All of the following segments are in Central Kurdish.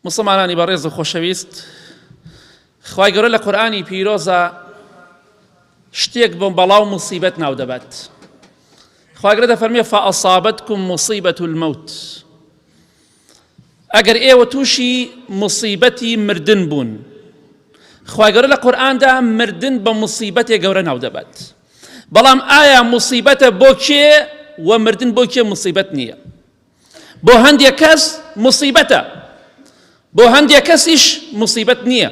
موسڵمانانی بەڕێز و خۆشەویست خوای گەورە لە قورئانی پیرۆزە شتێک بۆ بەڵا و مصیبەت ناو دەبات خوای گەورە دەفەرمێ فأصابتكم مصیبة الموت ئەگەر ئێوە تووشی مصیبەتی مردن بوون خوای گەورە لە قورئاندا مردن بە مصیبەتێ گەورە ناو دەبات بەڵام ئایا مصیبەتە بۆ کێ و مردن بۆ کێ مصیبەت نییە بۆ هەندێک کەس مصیبەتە بۆ هەندێک کەسیش مصیبەت نییە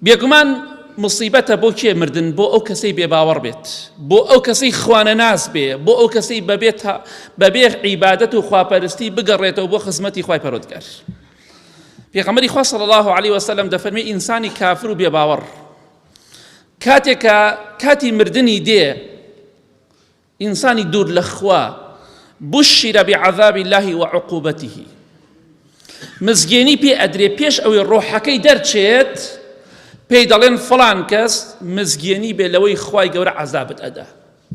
بێگومان مصیبەتە بۆ کێ مردن بۆ ئەو کەسەی بێباوەڕ بێت بۆ ئەو کەسەی خوانەناس بێ بۆ ئەو کەسەی بەبێت بەبێ عیبادەت و خواپەرستی بگەڕێتەوە بۆ خزمەتی خوای پەرۆدگار پێغەمبەری خوا صلی الله علیه وسلم دەفەرمی ئینسانی کافر و بێباوەڕ کاتێک کە کاتی مردنی دێ ئینسانی دوور لە خوا، بشر بعذاب اللە وعقوبته، مزگێنی پێ ئەدرێ پێش ئەوەی ڕۆحەکەی دەرچێت پێی دەڵێن فڵان کەس مزگێنی بێ لەوەی خوای گەورە عەزابت ئەدا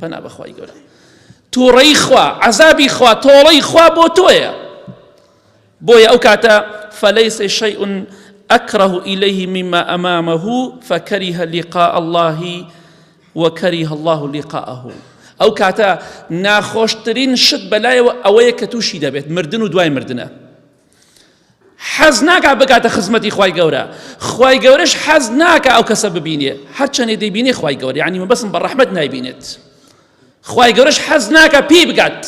پەنا بە خوای گەورە تووڕەی خوا عەزابی خوا تۆڵەی خوا بۆ تۆیە بۆیە ئەو کاتە فليس شيء أكره إليه مما أمامه فكره لقاء الله وكره الله لقاءه ئەو کاتە ناخۆشترین شت بەلایەوە ئەوەیە کە تووشی دەبێت مردن و دوای مردنە حەز ناکا بگاتە خزمەتی خوای گەورە خوای گەورەش حەز ناکا ئەو کەسە ببینێ هەرچەندێ دەیبینێ خوای گەورە یعنی مەبەستم بە ڕەحمەت نایبینێت خوای گەورەش حەز ناکا پێی بگات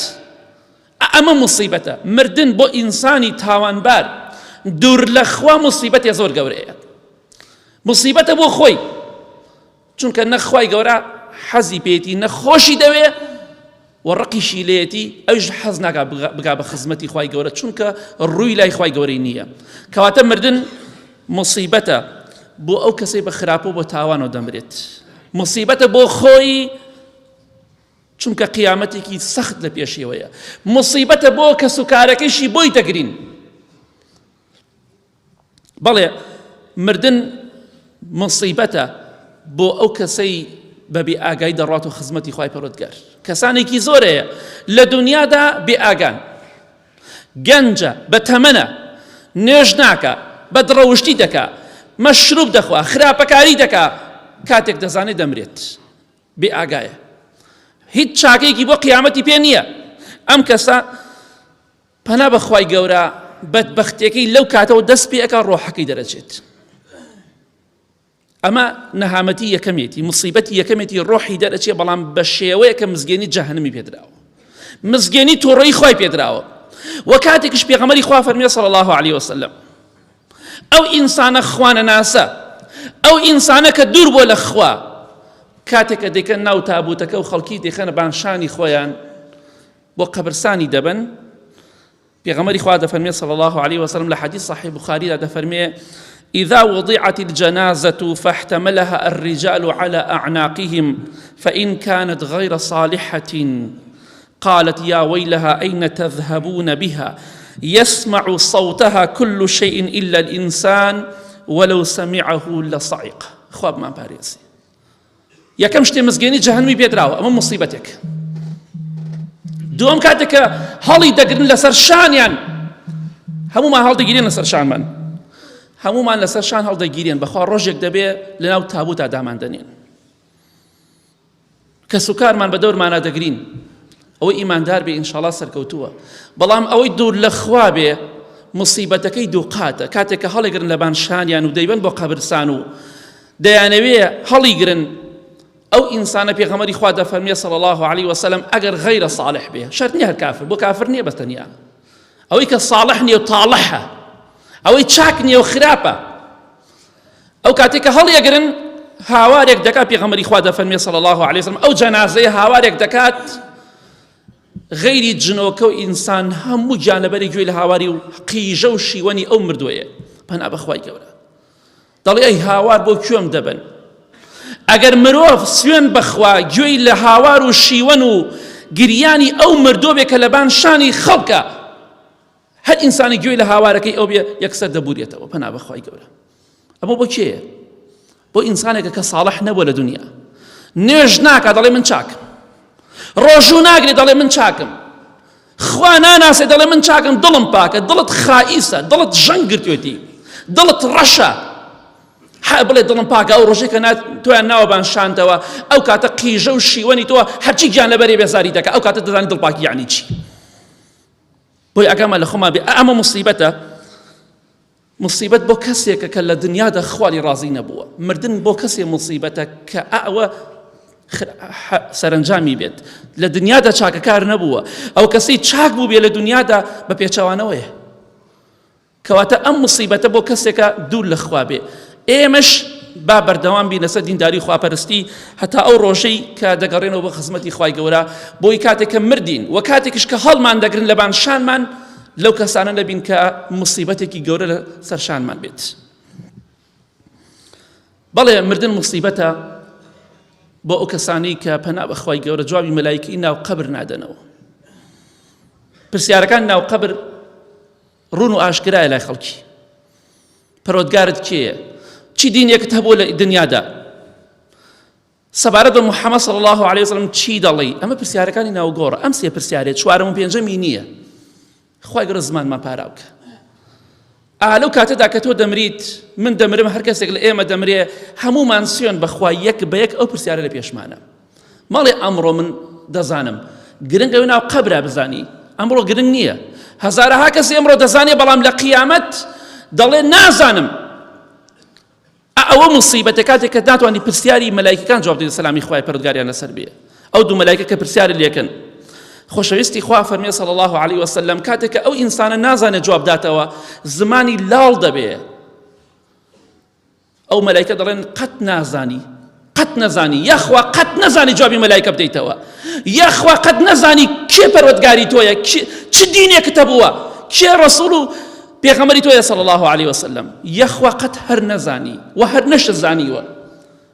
ئەمە موسیبەتە مردن بۆ ئینسانی تاوانبار دوور لە خوا موسیبەتێ زۆر گەورەیە موسیبەتە بۆ خۆی چونکە نە خوای گەورە حەزی پێیەتی نە خۆشی دەوێ و ڕقیشی لێتی ئەوش حەز ناکا بگا بە خزمەتی خوای گەورە چونکە ڕووی لای خوای گەورەی نییە کەواتە مردن مصیبەتە بۆ ئەو کەسەی بە خراپە بۆ تاوانەوە دەمرێت مصیبەتە بۆ خۆی چونکە قیامەتێکی سەخت لە پێشیەوەیە مصیبەتە بۆ کەس و کارەکەیشی بۆی دەگرین بەڵێ مردن مصیبەتە بۆ ئەو کەسەی بە بێ ئاگای دەڕات و خزمەتی خوای پەروەردگار کەسانێکی زۆر هەیە لە دنیادا بێ ئاگان گەنجە بە تەمەنە نوێژ ناکە بە دڕەوشتی دەکا مەشروب دەخوا خراپەکاری دەکا کاتێک دەزانێت دەمرێت بێ ئاگایە هیچ چاکەیەکی بۆ قیامەتی پێ نییە ئەم کەسە پەنا بە خوای گەورە بەدبەختیەکەی لەو کاتەوە دەست پێ ئەکا ڕۆحەکەی دەرەچێت ئەمە نەهامەتی یەکەمێتی مصیبەتی یەکەمێتی ڕۆحی دەرەچێ بەڵام بە شێوەیە کە مزگێنی جەهەنمی پێدراوە مزگێنی تووڕەی خوای پێدراوە و کاتێکش پێغەمبەری خوا فەرمیێ صلی الله علیه وسلم ئەو ئینسانە خوانەناسە ئەو ئینسانە کە دوور بووە لە خوا کاتێک کە دەیکەن ناو تابوتەکە و خەڵکی دەخەنە بانشانی خۆیان بۆ قەبرسانی دەبەن پێغەمبەری خوا دەفەرمێ صلی الله علیه وسلم لە حدیث صحیح بخاریدا دەفەرمێ إذا وضعت الجنازة فاحتملها الرجال على أعناقهم فإن كانت غير صالحة قالت يا ويلها أين تذهبون بها يسمع صوتها كل شيء إلا الإنسان ولو سمعه لصعق خواب ما باريسي یەکەم شتێ مزگێنی جەهەنمی پێدراوە ئەمە مصیبەتێک دووەم کاتێک کە هەڵی دەگرن لەسەر شانیان هەمومان هەڵدەگیرێن لەسەر شانمان هەمومان لەسەر شان هەڵدەگیرێن بەخوا ڕۆژێک دەبێ لەناو تابوتا دامان دەنێن کەسوکارمان بە دەورمانا دەگرین ئەوەی ئیماندار بێ ئینشاڵا سەرکەوتووە بەڵام ئەوەی دوور لە خوا بێ مصیبەتەکەی دووقاتە کاتێک کە هەڵێگرن لەبان شانیان و دەیبەن بۆ قەبرسان و دەیانەوێ هەڵیگرن ئەو ئینسانە پێغەمەری خوا دەفەرمێ صلی الله علیه وسلم ئەگەر غەیرە صالح بێ شەرت نییە هەر کافر بۆ کافر نییە بەس تەنیا ئەوەی کە صالح نییە و تاڵحە ئەوەی چاک نییە و خراپە ئەو کاتێک کە هەڵیەگرن هاوارێک دەکات پێغەمبەری خوا دەفەرمێ صلی الله علیه وسلم ئەو جەنازەیە هاوارێک دەکات غەیری جنۆکە و ئینسان هەموو گیانلەبەری گوێی لە هاواری و قیژە و شیوەنی ئەو مردووەیە پەنا بەخوای گەورە دەڵێ ئەی هاوار بۆ کوێم دەبن ئەگەر مرۆڤ سوێن بەخوا گوێی لە هاوار و شیوەن و گریانی ئەو مردۆ بێ کە لەبان شانی خەڵکە هەر ئینسانی گوێی لە هاوارەکەی ئەو بێ یەکسەر دەبورێتەوە پەنا بەخوای گەورە ئەمە بۆ کێیە بۆ ئینسانێکە کە ساڵح نەبووە لە دنیا نوێژ ناکا دەڵێ من چاکم ڕۆژوو ناگرێ دەڵێ من چاکم. خوا ناناسێ دەڵێ من چاکم دڵم پاکە دڵت خائیسە دڵت ژەنگ گرتوێتی دڵت ڕەشە هە بڵێ دڵم پاکە ئەو ڕۆژێک کە تۆیان ناوە بان شاندەوە ئەو کاتە قیژە و شیوەنی تۆ هەرچی گیان لەبەرێ بێزاری دەکە ئەو کاتە دەزانی دڵ پاکی یعنی چی بۆی ئەگەمە لە خۆمان بێ ئەمە مصیبەتە مصیبەت بۆ کەسێکە کە لە دنیادا خوالی ڕازی نەبووە مردن بۆ کەسێ مصیبەتە کە ئەوە سەرنجامی بێت لە دنیادا چاکەکار نەبووە ئەو کەسەی چاک بوو بێ لە دنیادا بە پێچەوانەوەیە کەواتە ئەم مصیبەتە بۆ کەسێکە دوور لە خوا بێ ئێمەش با بەردەوام بین لەسەر دینداری خواپەرستی هەتا ئەو ڕۆژەی کە دەگەڕێنەوە بۆ خزمەتی خوای گەورە بۆی کاتێک کە مردین و کاتێکیش کە هەڵمان دەگرن لەبان شانمان لەو کەسانە نەبین کە مصیبەتێکی گەورە لە سەر شانمان بێت بەڵێ مردن مصیبەتە بۆ ئەو کەسانەی کە پەنا بەخوای گەورە جوابی مەلایکی ناو قەبر نادەنەوە پرسیارەکان ناو قەبر ڕوون و ئاشکرایە لای خەڵکی پەرۆدگارت کێیە چی دینێکت هەبوو لە دنیادا سەبارەت بە محەممەد صلی الله علیه وسلم چی دەڵێی ئەمە پرسیارەکانی ناوگۆڕە ئەم سێ پرسیارێ چوارەم و پێنجەمی نییە خوای گەورە زمانمان پاراو کە ئا لەو کاتەدا کە تۆ دەمریت من دەمرم هەر کەسێک لە ئێمە دەمرێ هەمومان سوێن بەخوا یەک بە یەک ئەو پرسیارە لە پێشمانە مەڵێ ئەمڕۆ من دەزانم گرنگ ئەوێ ناو قەبرا بزانی ئەمڕۆ گرنگ نییە هەزارەها کەسی ئەمڕۆ دەزانێ بەڵام لە قیامەت دەڵێ نازانم ئەوە مصیبەتە کاتێک کە ناتوانانی پرسیاری مەلایکەکان جواب دەدەن سەلامی خوای پەروەردگاریان لەسەر بێ ئەو دوو مەلایکە کە پرسیاری لێکن خۆشەویستی خوا فەرمی صلی الله علیه وسلم کاتێک کە ئەو ئینسانە نازانێت جواب داتەوە زمانی لاڵ دەبێ ئەو مەلایکە دەڵێن قەت نازانی قەت نەزانی یاخوا قەت نەزانی جوابی مەلایکە بدەیتەوە یاخوا قەت نەزانی کێ پەروەردگاری تۆیە چ دینێکت هەبووە کێ ڕەسوڵ و پێغەمبەری تۆیە صلی الله علیه وسلم یاخوا قەت هەر نەزانی و هەر نەشت زانیوە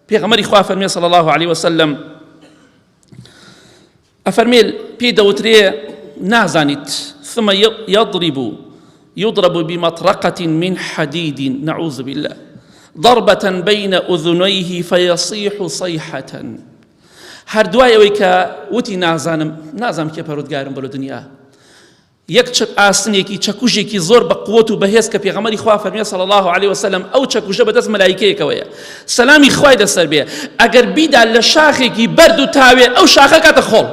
پێغەمبەری خوا فەرمی صلی الله علیه وسلم ئەفەرمێ پێی دەوترێ نازانیت ثم يضرب يضرب بمطرقة من حديد نعوذ بالله ضربة بين أذنيه فيصيح صيحة هەر دوای ئەوەی کە وتی نازانم نازانم کێ پەرودگارم بە لە دنیا یەک چەک ئاسنێکی چەکوژێکی زۆر بە قوت و بەهێز کە پێغەمبەری خوا فەرمی صلی الله علیه وسلم ئەو چەکوژە بەدەست مەلایکەیەکەوەیە سەلامی خوای لەسەر بێ ئەگەر بیدا لە شاخێکی بەرد و تاوێ ئەو شاخە کاتە خۆڵ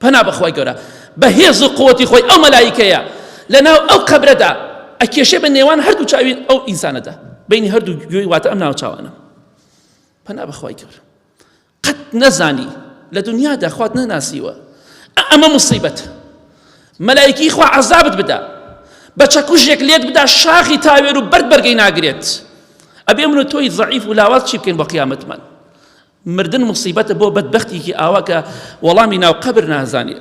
پەنا بەخوای گەورە بە هێز و قوتی خۆی ئەو مەلایکەیە لەناو ئەو قەبرەدا ئەکێشێ بە نێوان هەردوو چاوی ئەو ئینسانەدا بینی هەردوو گوێی واتە ئەم ناوچاوانە پەنا بەخوای گەورە قەت نەزانی لە دنیادا خوات نەناسیوە ئەمە مصیبەت مەلایکی خوا عەزابت بدا بە چەکوژێک لێت بدا شاخی تاوێر و بەرد بەرگەی ناگرێت ئەبێ من و تۆی زەعیف و لاواز چی بکەین بۆ قیامەتمان مردن مصیبەتە بۆ بەدبەختێکی ئاوا کە وەڵامی ناو قەبر نازانێ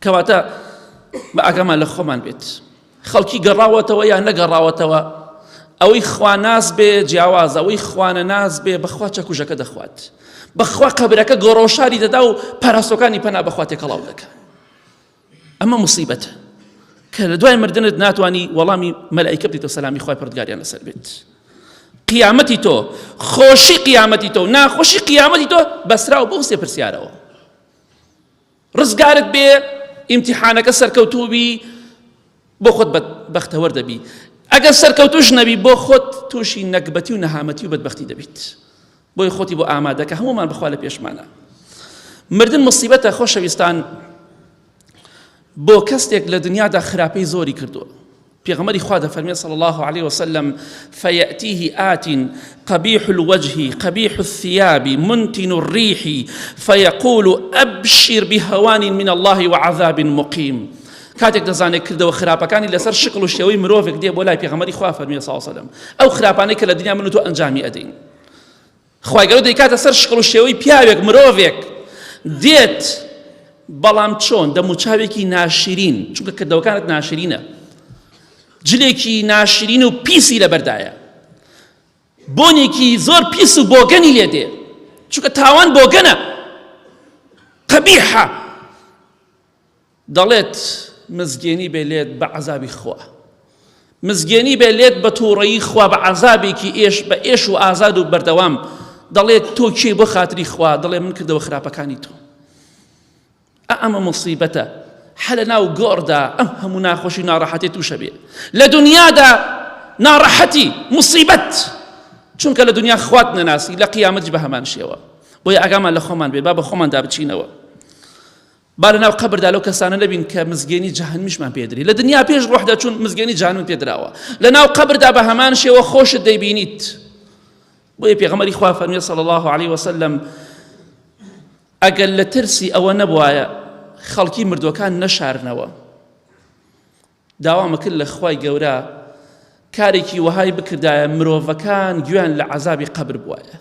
کەواتە بە ئاگامان لە خۆمان بێت خەڵکی گەڕاوەتەوە یان نەگەڕاوەتەوە ئەوەی خواناس بێ جیاواز ئەوەی خوانە ناس بێ بەخوا چەکوژەکە دەخوات بەخوا قەبرەکە گۆڕۆشاری دەدا و پەراسۆکانی پەنا بەخوا تێکەڵاو دەکە ئەمە مصیبەتە کە لە دوای مردنت ناتوانی وەڵامی مەلایکە بدەیتەوە سەلامی خوای پەروەردگاریان لەسەر بێت قیامەتی تۆ خۆشی قیامەتی تۆ ناخۆشی قیامەتی تۆ بەسراو بۆ سێ پرسیارەوە ڕزگارت بێ ئیمتیحانەکە سەرکەوتوو بی بۆ خۆت بەختەوەر دەبی ئەگەر سەرکەوتوش نەبی بۆ خۆت تووشی نەگبەتی و نەهامەتی و بەدبەختی دەبیت بۆی خۆتی بۆ ئامادەکە هەمومان بخوا لە پێشمانە مردن مصیبەتە خۆشەویستان بۆ کەسێک لە دنیادا خراپەی زۆری کردووە پێغەمبەری خوا دەفەرمێ صلی الله علیه وسلم فیأتیه آت قبیح الوجه قبیح الثياب منتن الريح فيقول أبشر بهوان من الله وعذاب مقيم کاتێک دەزانێت کردەوە خراپەکانی لەسەر شکڵ و شێوەی مرۆڤێک دێ بۆ لای پێغەمبەری خوا فەرمی صلی الله علیه وسلم ئەو خراپانەی کە لە دنیا من و تۆ ئەنجامی ئەدەین خوای گەورە دەیکاتە سەر شکڵ و شێوەی پیاوێک مرۆڤێک دێت بەڵام چۆن دەموچاوێکی ناشرین چونکە کردەوەکانت ناشرینە جلێکی ناشرین و پیسی لەبەردایە بۆنێکی زۆر پیس و بۆگەنی لێ دێ چونکە تاوان بۆگەنە قەبیحە دەڵێت، مزگێنی بێ لێت بە عەزابی خوا. مزگێنی بێ لێت بە تووڕەیی خوا بە عەزابێکی ئێش بە ئێش و ئازاد و بەردەوام. دەڵێت، تۆ کێی بۆ خاتری خوا؟ دەڵێ، من کردەوە خراپەکانی تۆم. ئا ئەمە موسیبەتە. هەر لە ناو گۆڕدا ئەم هەموو ناخۆشی و ناڕەحەتی تووشە بێ لە دنیادا ناڕەحەتی مصیبەت چونکە لە دنیا خوات نەناسی لە قیامەتیش بە هەمان شێوە بۆیە ئاگامان لە خۆمان بێ با بە خۆماندا بچینەوە با لە ناو قەبردا لەو کەسانە نەبین کە مزگێنی جەهەنمیشمان پێدری لە دنیا پێش ڕۆح دەچوون مزگێنی جەهەنم پێدراوە لە ناو قەبردا بە هەمان شێوە خۆشت دەیبینیت بۆیە پێغەمبەری خوا فەرمی صلی الله علیه وسلم ئەگەر لە ترسی ئەوە نەبوایە خەڵکی مردوەکان نەشارنەوە داوامە کرد لە خوای گەورە کارێکی وەهای بکردایە مرۆڤەکان گوێیان لە عەزابی قەبر بوایە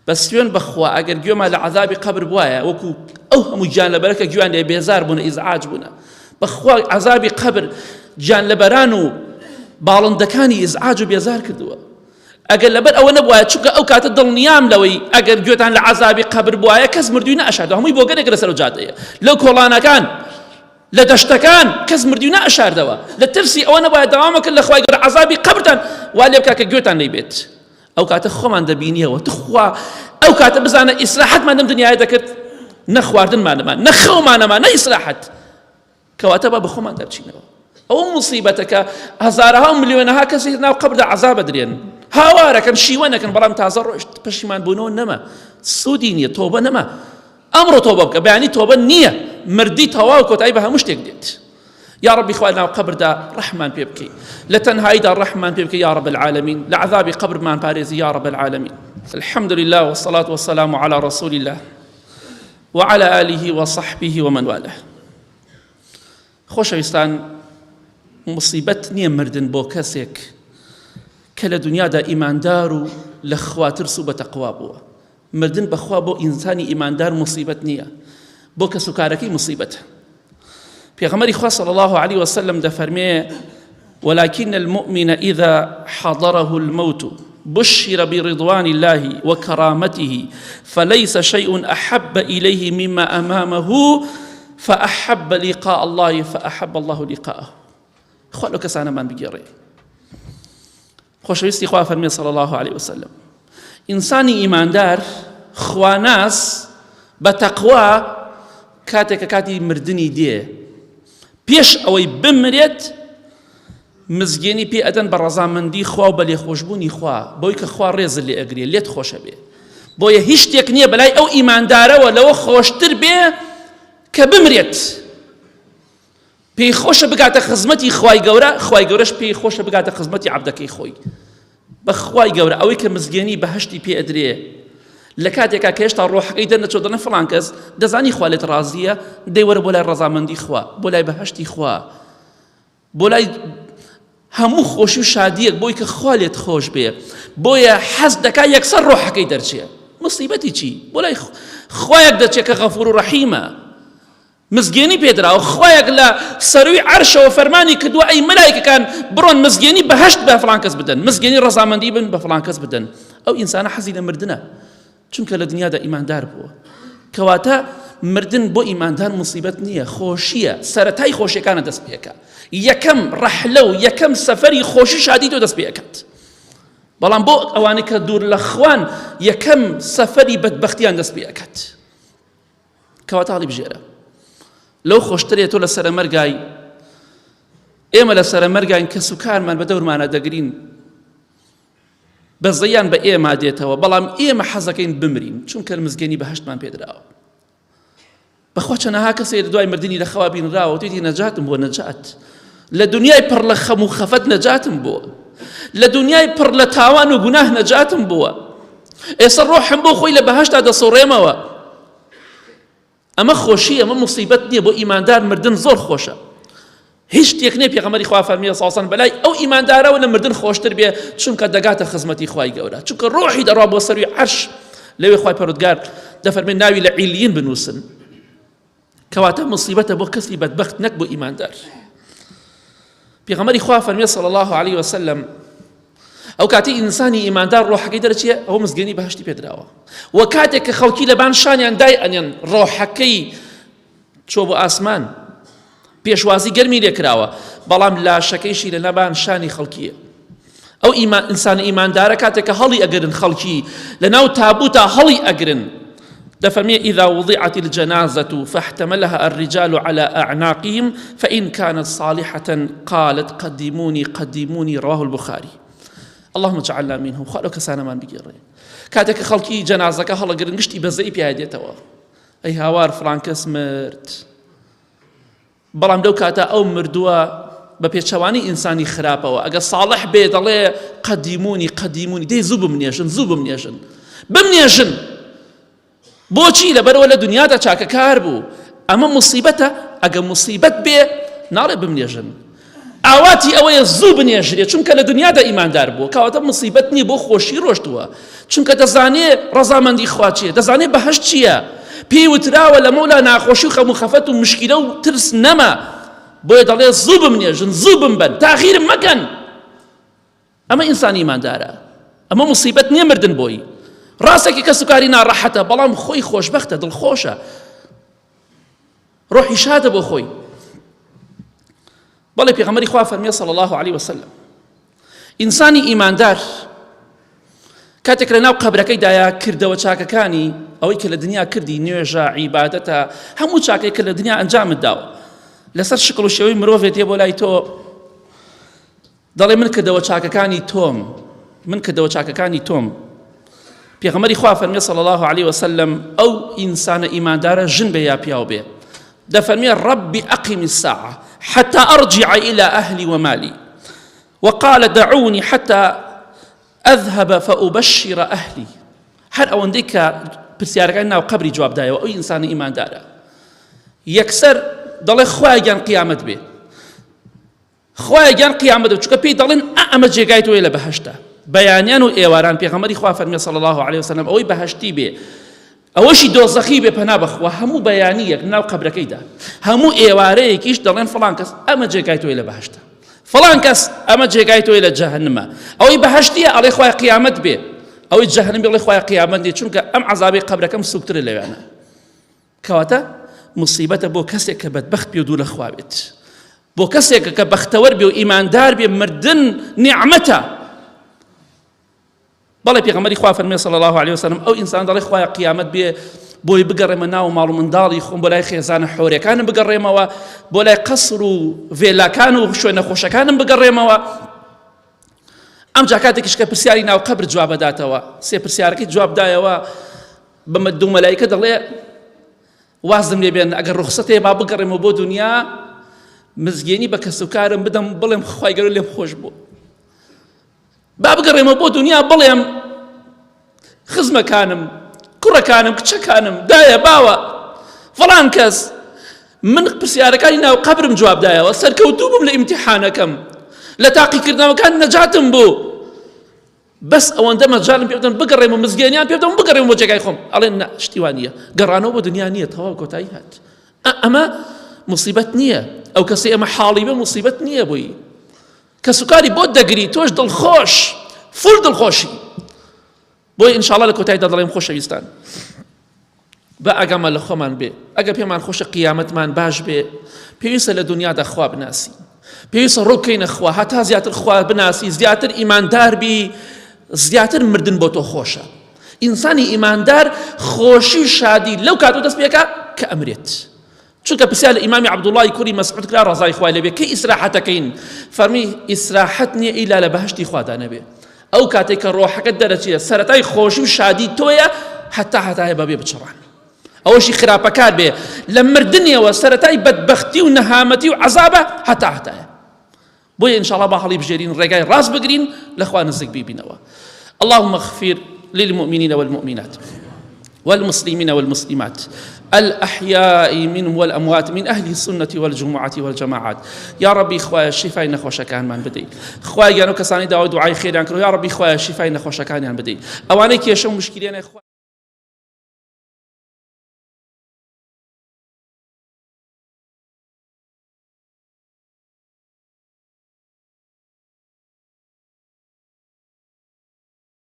بە سوێن بەخوا ئەگەر گوێمان لە عەزابی قەبر بوایە وەکو ئەو هەموو گیان لەبەرە کە گوێیان لێ بێزار بوون ئیزعاج بوونە بەخوا عەزابی قەبر گیان لەبەران و باڵندەکانی ئیزعاج و بێزار کردووە ئەگەر لەبەر ئەوە نەبوایە چونکە ئەو کاتە دڵنیام لەوەی ئەگەر گوێتان لە عەزابی قەبر بوایە کەس مردووی نەئەشاردەوە هەمووی بۆگەنێک لەسەر جادەیە لەو کۆڵانەکان لە دەشتەکان کەس مردووی نەئەشاردەوە لە ترسی ئەوە نەبوایە داوامە کرد لە خوای گەورە عەزابی قەبرتان وا لێ بکا کە گوێتان لێی بێت ئەو کاتە خۆمان دەبینیەوە تخوا ئەو کاتە بزانە ئیسراحەتمان لەم دنیاە دەکرد نە خواردنمان نەما نە خەومان نەما نە ئیسراحەت کەواتە با بە خۆمان دەبچینەوە ئەو مصیبەتەکە هەزارەها و ملیۆنەها کەسی ناو قەبردا عەزاب بدرێن هاوارەکەن شیوەنەکەن بەڵام تازە ڕۆشت پەشیمان بوونەوە نەما سوودی نییە تۆبە نەما ئەمڕۆ تۆبە بکە بەیانی تۆبە نییە مردی تەواو کۆتایی بە هەموو شتێک دێت یا ربی خوا ناو قەبردا ڕەحمان پێ بکەی لە تەنهاییدا ڕەحمان پێ بکەی یا رب العالمین لە عذابی قەبرمان پارێزی یا رب العالمین الحمد لله والصلاة والسلام على رسول الله وعلى آله وصحبه ومن والاه خۆشەویستان مصیبەت نییە مردن بۆ کەسێک کە لە دنیادا ئیماندار و لە خواترس و بەتەقوا بووە مردن بەخوا بۆ ئینسانی ئیماندار موسیبەت نییە بۆ کەسوکارەکەی موسیبەتە پێغەمبەری خوا صلی الله علیه وسلم دەفەرمێ ولكن المؤمن إذا حضره الموت بشر برضوان الله وكرامته فليس شيء أحب إليه مما أمامه فأحب لقاء الله فأحب الله لقاءه خوا لو کەسانەمان بگێڕێ خۆشەویستی خوا فەرمی صلی الله علیه وسلم ئینسانی ئیماندار خواناس بە تەقوا کاتێک کە کاتی مردنی دێ پێش ئەوەی بمرێت مزگێنی پێ ئەدەن بە ڕەزامەندی خوا و بە لێخۆشبوونی خوا بۆی کە خوا ڕێزت لێ ئەگرێ لێت خۆشە بێ بۆیە هیچ شتێک نییە بەلای ئەو ئیماندارەوە لەوە خۆشتر بێ کە بمرێت پێی خۆشە بگاتە خزمەتی خوای گەورە خوای گەورەش پێی خۆشە بگاتە خزمەتی عەبدەکەی خۆی بەخوای گەورە ئەوەی کە مزگێنی بەهشتی پێ ئەدرێ لە کاتێکا کە هێشتا ڕۆحەکەی دەرنەچۆ دەڵێن فڵان کەس دەزانی خوا لێت ڕازیە دەی وەرە بۆ لای ڕەزامەندی خوا بۆ لای بەهشتی خوا بۆ لای هەموو خۆشی و شادیەک بۆی کە خوا لێت خۆش بێ بۆیە حەز دەکا یەکسەر ڕۆحەکەی دەرچێ مصیبەتی چی بۆ لای خوایەک دەچێت کە غەفور و ڕەحیمە مزگێنی پێدراوە، خوایەک لە سەرووی عەرشەوە فەرمانی کردووە ئەی مەلایکەکان بڕۆن مزگێنی بەهەشت بە فڵان کەس بدەن، مزگێنی ڕەزامەندی بن بە فڵان کەس بدەن. ئەو ئینسانە حەزی لە مردنە، چونکە لە دنیادا ئیماندار بووە. کەواتە مردن بۆ ئیماندار موسیبەت نییە، خۆشییە، سەرەتای خۆشیەکانە دەست پێکا. یەکەم ڕەحلە و یەکەم سەفەری خۆشی شادی تۆ دەست پێکات. بەڵام بۆ ئەوانەی کە دوور لە خوان یەکەم سەفەری بەدبەختیان دەست پێکات. کەواتە هەڵیبژێرە لەو خۆشترێ تۆ لە سەرەمەرگای ئێمە لە سەرەمەرگاین کەس و کارمان بە دەورمانە دەگرین بەزەیان بە ئێمە دێتەوە بەڵام ئێمە حەزەکەین بمرین چونکە مزگێنی بەهشتمان پێدراوە بەخوا چەنەها کەسێ لە دوای مردنی لە خەوا بینراوە توێتی نەجاتم بۆ نەجات لە دنیای پڕ لە خەم و خەفەت نەجاتم بووە لە دنیای پڕ لە تاوان و گوناه نەجاتم بووە ئێستا ڕۆحم بۆ خۆی لە بەهەشتا دەسوڕێمەوە ئەمە خۆشی ئەمە مصیبەت نییە بۆ ئیماندار مردن زۆر خۆشە هیچ شتێک نییە پێغەمبەری خوا فەرمی ساسان بەلای ئەو ئیماندارەوە لە مردن خۆشتر بێ چونکە دەگاتە خزمەتی خوای گەورە چونکە ڕۆحی دەڕوا بۆ سەروی عەرش لەوێ خوای پەروەردگار دەفەرمێ ناوی لە عیلیین بنووسن کەواتە مصیبەتە بۆ کەسی بەدبەخت نەک بۆ ئیماندار پێغەمبەری خوا فەرمی صلی الله علیه وسلم ئەو کاتی ئینسانی ئیماندار ڕۆحەکەی دەرچیە ئەو مزگێنی بەهشتی پێدراوە و کاتێک کە خەڵکی لەبان شانیان دای ئەنێن ڕۆحەکەی چۆ بۆ ئاسمان پێشوازی گەرمی لێکراوە بەڵام لاشەکەیشی لە نەبان شانی خەڵکیە ئەو ئیمان ئینسانە ئیماندارە کاتێک کە هەڵی ئەگرن خەڵکی لە ناو تابوتا هەڵی ئەگرن. دەفەرمێ إذا وضعت الجنازة فاحتملها الرجال على أعناقهم فإن كانت صالحة قالت قدموني قدموني رواه البخاري اللهم اجعلنا منهم خوا لەو کەسانەمان بگێڕێ کاتێک کە خەڵکی جەنازەکە هەڵەگرن گشتی بەزەی پیا دێتەوە ئەی هاوار فڵان کەس مرد بەڵام لەو کاتە ئەو مردووە بە پێچەوانی ئینسانی خراپەوە ئەگە ساڵح بێ دەڵێ قەدیمونی قەدیمونی دەی زوو بمنێژن زوو بمنێژن بمنێژن بۆچی لەبەرەوە لە دنیادا چاکەکار بوو ئەمە مصیبەتە ئەگە مصیبەت بێ ناڵێ بمنێژن ئاواتی ئەوەیە زوو بنێژرێ چونکە لە دنیادا ئیماندار بووە کەواتە مصیبەت نییە بۆ خۆشی ڕۆشتووە چونکە دەزانێ ڕەزامەندی خوا چییە دەزانێ بەهەشت چییە پێی وتراوە لە مەولا ناخۆشی و خەم و خەفەت و مشکیلە و ترس نەما بۆیە دەڵێ زوو بمنێژن زوو بمبەن تاخیرم مەکەن ئەمە ئینسانی ئیماندارە ئەمە مصیبەت نییە مردن بۆی ڕاستێکی کەسوکاری ناڕەحەتە بەڵام خۆی خۆشبەختە دڵخۆشە ڕۆحی شادە بۆ خۆی بەڵێ پێغەمبەری خوا فەرمیە صلی الله علیه وسلم ئینسانی ئیماندار کاتێک لە ناو قەبرەکەیدایە کردەوە چاکەکانی ئەوەی کە لە دنیا کردی نوێژە عیبادەتە هەموو چاکەی کە لە دنیا ئەنجامت داوە لەسەر شکڵ و شێوەی مرۆڤێت دێ بۆ لای تۆ دەڵێ من کردەوە چاکەکانی تۆم من کردەوە چاکەکانی تۆم پێغەمبەری خوا فەرمی صلی الله علیه وسلم ئەو ئینسانە ئیماندارە ژن بێ یا پیاو بێ دەفەرمێ ربی أقم الساعة حتى أرجع إلى أهلي ومالي وقال دعوني حتى أذهب فأبشر أهلي هەر ئەوەندەی کە پرسیارەکانی ناو قەبری جواب دایەوە ئەو ئینسانە ئیماندارە یەکسەر دەڵێ خوایە گیان قیامەت بێ خوایە گیان قیامەت چونکە پێی دەڵێن ئا ئەمە جێگای تۆیە لە بەهەشتە بەیانیان و ئێواران پێغەمبەری خوا فەرمی صلی الله علیه وسلم ئەوەی بەهەشتی بێ ئەوەشی دۆزەخی بێ پەنا بەخوا هەموو بەیانیەک ناو قەبرەکەیدا هەموو ئێوارەیەکیش دەڵێن فڵان کەس ئەمە جێگای تۆی لە بەهەشتە فڵان کەس ئەمە جێگای تۆی لە جەهەنمە ئەوەی بەهەشتیە ئەڵێ خوای قیامەت بێ ئەوەی جەهەنم بێ ئەڵێ خوای قیامەت بێ چونکە ئەم عەزابەی قەبرەکەم سوکترە لەویانە کەواتە موسیبەتە بۆ کەسێک کە بەدبەخت بێ و دوور لە خوا بێت بۆ کەسێک کە بەختەوەر بێ و ئیماندار بێ مردن نیعمەتە بەڵێ پێغەمبەری خوا فەرمی صلی الله علیه وسلم ئەو ئینسان دەڵێ خوایە قیامەت بێ بۆی بگەڕێمە ناو ماڵ و منداڵی خۆم بۆ لای خێزانە حۆرەکانم بگەڕێمەوە بۆ لای قەسر و ڤێلاکان و شوێنە خۆشەکانم بگەڕێمەوە ئەمجا کاتێکیش کە پرسیاری ناو قەبر جوابەداتەوە سێ پرسیارەکەی جواب دایەوە بە دوو مەلایکە دەڵێ وازم لێ بێن ئەگەر ڕوخسەتێ با بگەڕێمەوە بۆ دنیا مزگێنی بە کەسوکارم بدەم بڵێم خوای گەورە لێم خۆش بوو با بگەڕێمەوە بۆ دنیا بڵێم خزمەکانم کوڕەکانم کچەکانم دایە باوە فڵان کەس من پرسیارەکانی ناو قەبرم جواب دایەوە سەرکەوتوو بووم لە ئیمتیحانەکەم لە تاقیکردنەوەکان نەجاتم بوو بەس ئەوەندە مەجالم پێ بدەن بگەڕێم و مزگێنیان پێ بدەم بگەڕێم بۆ جێگای خۆم ئەڵێن نا شتی وا نییە گەڕانەوە بۆ دنیا نییە تەواو کۆتایی هات ئەمە مصیبەت نییە ئەو کەسی ئەمە حاڵی بە مصیبەت نییە بۆی کەسوکاری بۆت دەگری تۆش دڵخۆش فول دڵخۆشی بۆیە ئینشاڵا لە کۆتاییدا دەڵێم خۆشەویستان با ئاگامان لە خۆمان بێ ئەگە پێمان خۆشە قیامەتمان باش بێ پێویستە لە دنیادا خوا بناسی پێویستە ڕووکەینە خوا هەتا زیاتر خوا بناسی زیاتر ئیماندار بی زیاتر مردن بۆ تۆ خۆشە ئینسانی ئیماندار خۆشی و شادی لەو کاتۆ دەست پێکا کە ئەمرێت چونکە پرسیار لە ئیمامی عەبدوڵڵای کوڕی مەسعود کرا ڕەزای خوای لێبێ کەی ئیسراحەتەکەین فەرمی ئیسراحەت نییە ئیلا لە بەهەشتی خوادا نەبێ ئەو کاتێک کە ڕۆحەکەت دەرەچێت سەرەتای خۆشی و شادی تۆیە هەتا هەتایە بەبێ بچڕان ئەوەشی خراپەکار بێ لە مردنیەوە سەرەتای بەدبەختی و نەهامەتی و عەزابە هەتا هەتایە بۆیە انشاءاللە با هەڵیبژێرین ڕێگای ڕاست بگرین لە خوا نزیک بیبینەوە اللهم اغفر للمؤمنين والمؤمنات والمسلمين والمسلمات الأحياء منهم والأموات من أهل السنة والجمعة والجماعات يا ربي خوايا شفای نەخۆشەکانمان بدەیت خوای گیان و کەسانی داوای دوعای خێریان کرد یا ربی خوایە شفای نەخۆشەکانیان بدەیت ئەوانەی کێشە و مشکلیان